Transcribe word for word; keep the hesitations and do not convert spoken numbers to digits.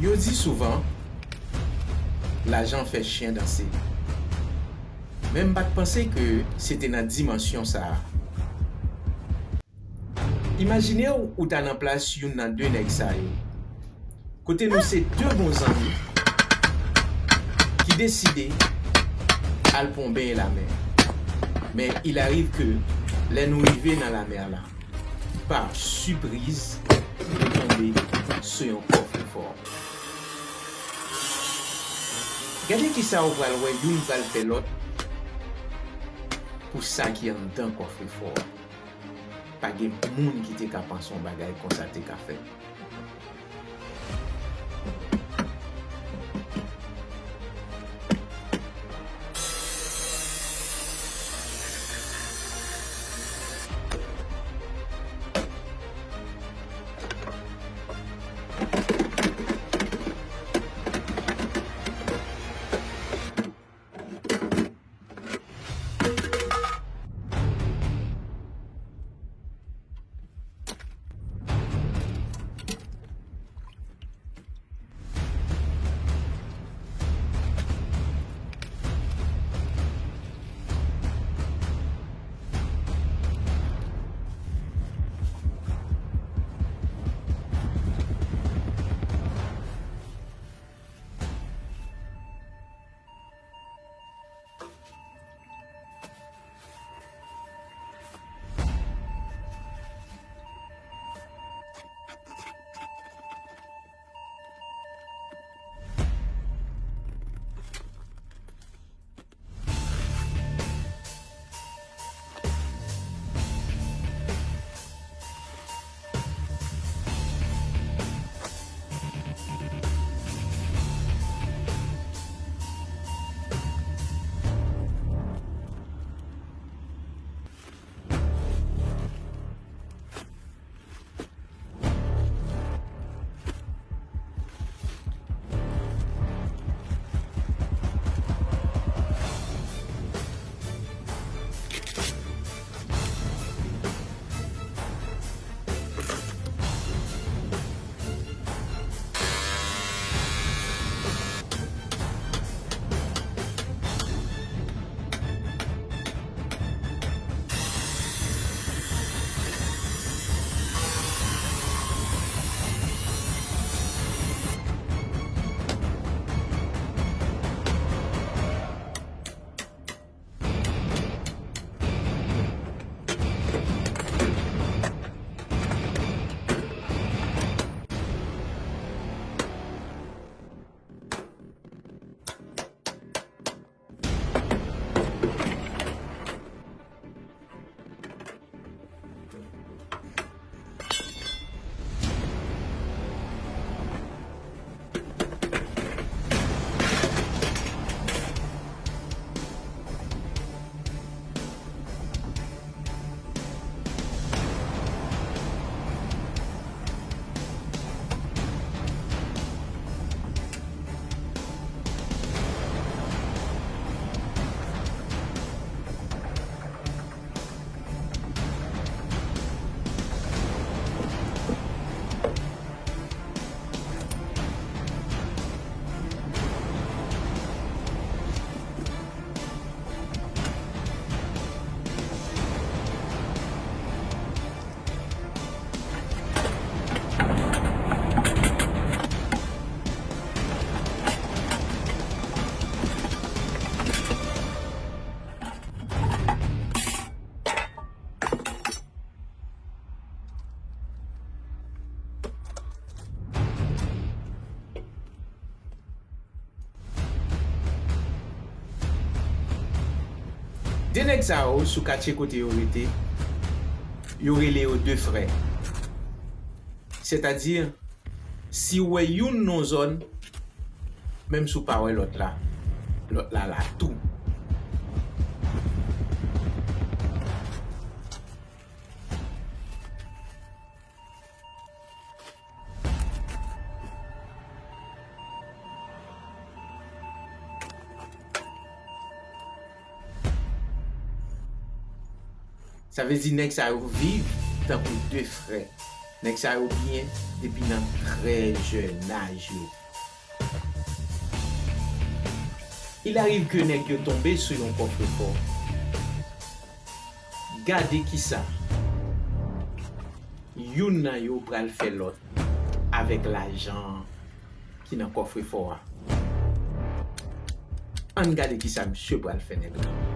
Yo di souvan, lajan fè chen danse. Men m pa t panse ke se te nan dimansyon sa a. Imajine w ou ta nan plas youn nan de nèg sa yo. Kote nou se de bon zanmi ki deside al pran yon benyen lamè. Men il arrive ke lè nou rive nan lamè la, pa sipriz, nou tonbe sou yon kòfrefò. Gade kisa ou pral wè youn pral fè lòt pou sa ki anndan kòfrefò a. Pa gen moun ki te ka panse yon bagay konsa te ka fèt. De nèg sa yo sou katye kote yo rete, yo rele yo de frè. Sètadi, si w wè youn nan yon zòn, menm si w pa wè lòt la, lòt la la tou. Sa vle di nèg sa yo viv tankou de frè. Nèg sa yo byen depi nan trè jèn aj yo. Il arrive que nèg yo tonbe sou yon kòfrefò. Gade kisa youn nan yo pral fè lòt avèk lajan ki nan kòfrefò a. Ann gade kisa misye pral fè nèg la.